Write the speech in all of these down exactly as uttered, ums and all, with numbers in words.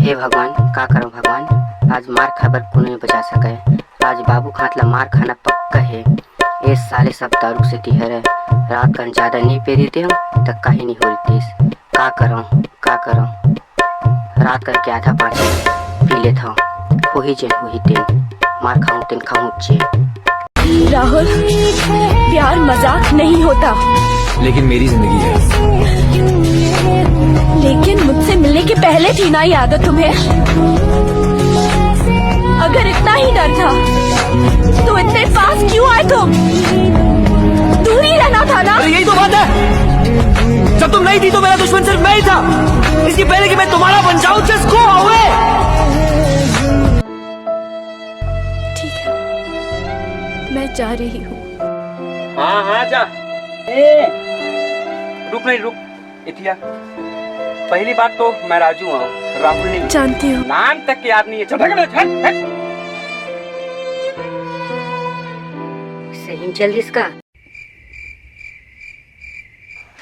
हे भगवान, का करंव भगवान, आज मार खाए बर कोनो नइ बचा सकय। आज बाबू के हाथ ला मार खाना पक्का हे। ए साले सब दारू सेती हरय, रात कन जादा नइ पी देतेंव त काहीं नइ हो रहितिस। का करंव, का करंव, रात कन के आधा पाँच पी लेथंव, होही जेन होही तेन, मार खाहूं तेन खाहूं जे। राहुल, प्यार मजाक नहीं होता। लेकिन मेरी जिंदगी है। लेकिन मुझसे मिलने के पहले थी ना ये आदत तुम्हें। अगर इतना ही डर था तो इतने पास क्यों आए तुम? दूर ही रहना था ना। अरे यही तो बात है, जब तुम नहीं थी तो मेरा दुश्मन सिर्फ मैं ही था। इसकी पहले कि मैं तुम्हारा बन जाऊं, just go away। ठीक है, मैं जा रही हूँ। हाँ हाँ जा। ए, रुक नहीं, रुक। इतिया, पहली बात तो मैं राजू हूँ, राहुल नहीं। जानती हूँ। नाम तक याद नहीं है। चल, भाग, भाग, भाग। सही में चल दिस का?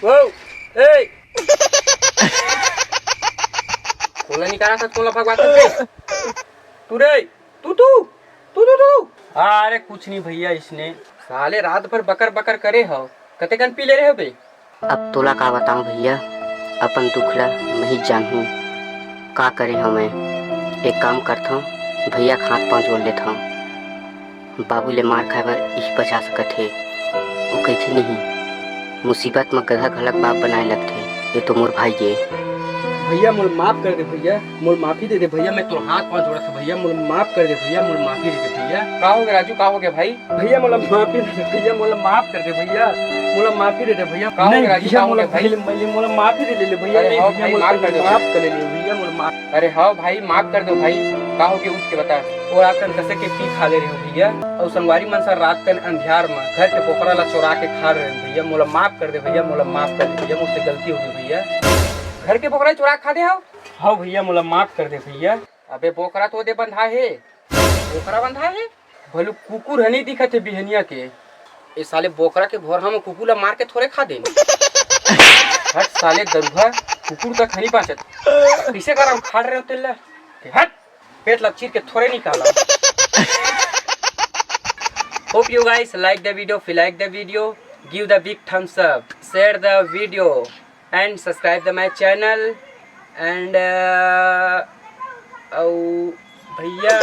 वो, ए। कोला निकाला था, कोला भगवा था। तू रे, तू, तू, तू, तू, तू। अरे कुछ नहीं भैया, इसने साले रात भर बकर बकर करे हो, कते कन पी ले रहे हो बे? अब तोला का बताऊं भैया, अपन दुख ला मैं ही जानहूं। का करे हंव मैं? एक काम करथंव, भैया के हाथ पांव जोड़ लेथंव। बाबू ले मार खाए बर इही बचा सकत हे। वो कहिथे नहीं, मुसीबत म गधा घलक बाप बनाए लगथे। ये तो मोर भाई ये। भैया मोला माफ कर दे भैया, मोला माफी दे दे भैया, मैं तोर हाथ पांव जोड़त हंव भैया, मोला माफ कर दे भैया, मोला माफी दे दे भैया। का हो गया राजू, का हो गया भाई? भैया मोला माफी दे दे भैया, मोला माफ कर दे भैया, मोला माफी दे दे भैया। का हो गया राजू, का हो गया भाई? मोला माफी दे दे भैया। अरे हाँ भाई, माफ कर दे। माफ कर ले भैया, मोला माफ। अरे हाँ भाई, माफ कर दो भाई। का हो गया, उठ के बता। वो रात कन कसे के पी खा ले रहे हो भैया, और संगवारी मन सा रात कन अंधियार में घर के बोकरा ला चोरा के खा रहे हो भैया, मोला माफ कर दे भैया, मोला माफ कर दे भैया, मुझसे गलती हो गई भैया। घर के बोकरा चोरा के खा दे हो? हाँ भैया, मोला माफ कर दे भैया। अबे बोकरा तो दे बंधा हे, बोकरा बंधा हे, भलू कुकुर ह नहीं दिखत हे बिहनिया के। ए साले बोकरा के भोरहा में कुकुर ला मार के थोड़े खा देन। हट साले दरुहा, कुकुर तक हनी पाचत। किसे कारण खाड़ रहे हो तेला? हट, पेट ला चीर के थोड़े निकाला। Hope you guys like the video, if you like the video, give the big thumbs up, share the video and subscribe the my channel and uh, अउ भैया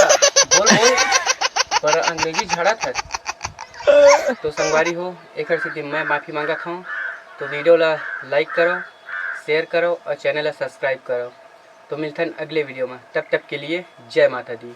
बोल बोल पर अंग्रेजी झाड़ा था। तो संगवारी हो, एकर सेती मैं माफी मांगत हूँ। तो वीडियो ला लाइक करो, शेयर करो और चैनल ला सब्सक्राइब करो। तो मिलथन अगले वीडियो में, तब तक के लिए जय माता दी।